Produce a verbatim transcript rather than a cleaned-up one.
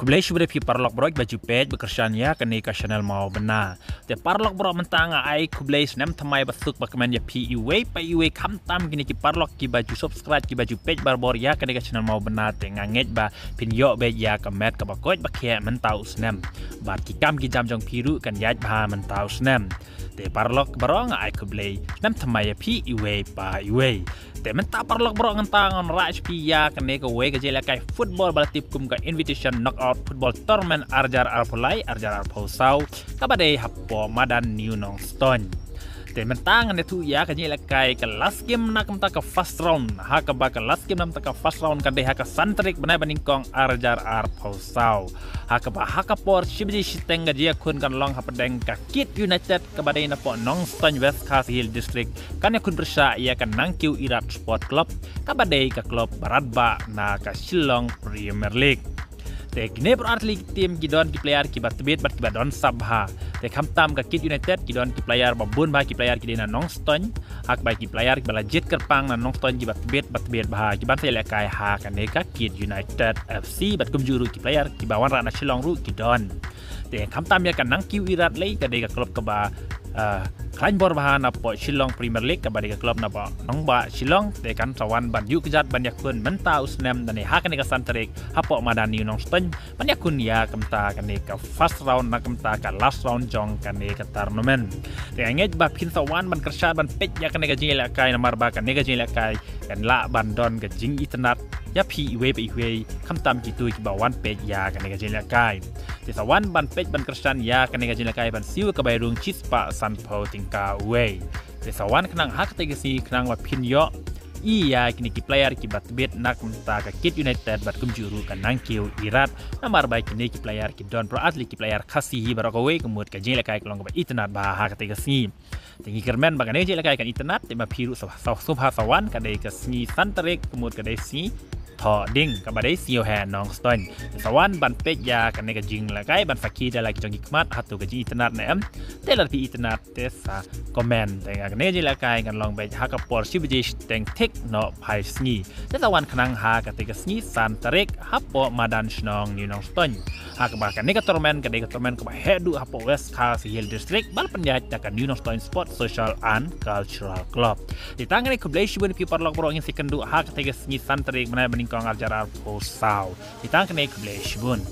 Khublei shibun ïa phi paralok baroh ba ju peit ba kyrshan ïa kane ka channel Mawbynna. Te paralok baroh mynta nga ai khublei snem thymmai ba suk ba kmen ïa phi iwei pa iwei khamtam kine ki paralok kiba ju subscribe kiba ju peit barabor ïa kane ka channel Mawbynna te nga ngeit ba phin ïoh beit ïa ka met kaba koit ba khiah mynta u snem. Bad ki kam ki jam jong phi ruh kan ïaid bha mynta u snem. Te paralok baroh nga ai khublei snem thymmai ïa phi iwei pa iwei. Te mynta paralok baroh ngan ta ngan rah sha phi ïa kane kawei ka jingïalehkai football ba la tip kum ka invitation knockout football tournament arjar arphew lai arjar arphew saw kaba dei hapoh madan New Nongstoiñ. Te mynta ngan ïathuh ïa ka jingïalehkai ka last game na ka bynta ka first round ha kaba ka last game na ka bynta ka first round ka dei ha ka san tarik bnai ba nyngkong arjar arphew saw. Ha kaba ha ka por shi baje shiteng ka jingïakhun kan long hapdeng ka Kit United kaba dei napoh Nongstoiñ West Khasi Hills District kan ïakhun pyrshah ïa ka Nangkiew Irat Sport Club kaba dei ka club ba radbah na ka Shillong Premier League. Te kine baroh ar tylli ki team ki don ki player kiba tbit bad kiba don sap bha. Te khamtam ka Kit United ki don ki player ba bun bha, ki player ki dei na Nongstoiñ, ha kaba ki player kiba la jied kyrpang na Nongstoiñ kiba tbit ba tbit bha, kiban sa ïalehkai ha kane ka Kit United F C bad kumjuh ruh ki player kiba wanrah na Shillong ruh ki don. Te khamtam ïa ka Nangkiew Irat lei ka dei ka club kaba ah, khlaiñ bor bha napoh Shillong Premier League kaba dei ka club napoh nongbah Shillong te kan sa wan ban ïuh kjat ban ïakhun mynta u snem lane ha kane ka san tarik hapoh madan New Nongstoiñ ban ïakhun ïa ka bynta kane ka first round na ka bynta ka last round jong kane ka tournament. Te nga ngeit ba phin sa wan ban kyrshan ban peit ïa kane ka jingïalehkai namar ba kane ka jingïalehkai kan lah ban don ka jingitynnad ïa phi iwei pa iwei khamtam kito kiba wan peit ïa kane ka jingïalehkai. Te sa wan ban peit ban kyrshan ïa kane ka jingïalehkai ban siew ka bai rung shispah sanphew tyngka uwei. Te sa wan khnang ha katei ka sngi khnang ba phin ïohi ïa kine ki player kiba tbit na ka bynta ka Kit United bad kumjuh ruh ka Nangkiew Irat namar ba kine ki player ki don baroh ar tylli ki player Khasi hi baroh kawei ka mut ka jingïalehkai ka long kaba itynnad bha ha katei ka sngi. Te ngi kyrmen ba kane ka jingïalehkai kan itynnad te ma phi ruh sa, sa, sngewbha sa wan ka dei ka sngi san tarik ka mut ka dei sngi Thohdieng kaba dei sngi Ïewheh Nongstoiñ. Te sa wan ban peit ïa kane ka jingïalehkai ban sakhi da la ki jong ki khmat hato ka jingitynnad ne em. Te lada phi itynnad te sa comment. Te nga kane ka jingïalehkai kan long beit ha ka por shi baje shiteng thik noh phai sngi. Te sa wan khnang ha katei ka sngi san tarik hapoh madan shnong New Nongstoiñ. Ha kaba kane ka tournament ka dei ka tournament kaba heh duh hapoh West Khasi Hills District ba la pynïaid da ka New Nongstoiñ Sports Social and Cultural Club. Te tang kane khublei shibun ïa phi paralok baroh ngin sa ïakynduh ha katei ka sngi san tarik bnai ba nyngkong arjar arphew saw. Te tang kane khublei shibun.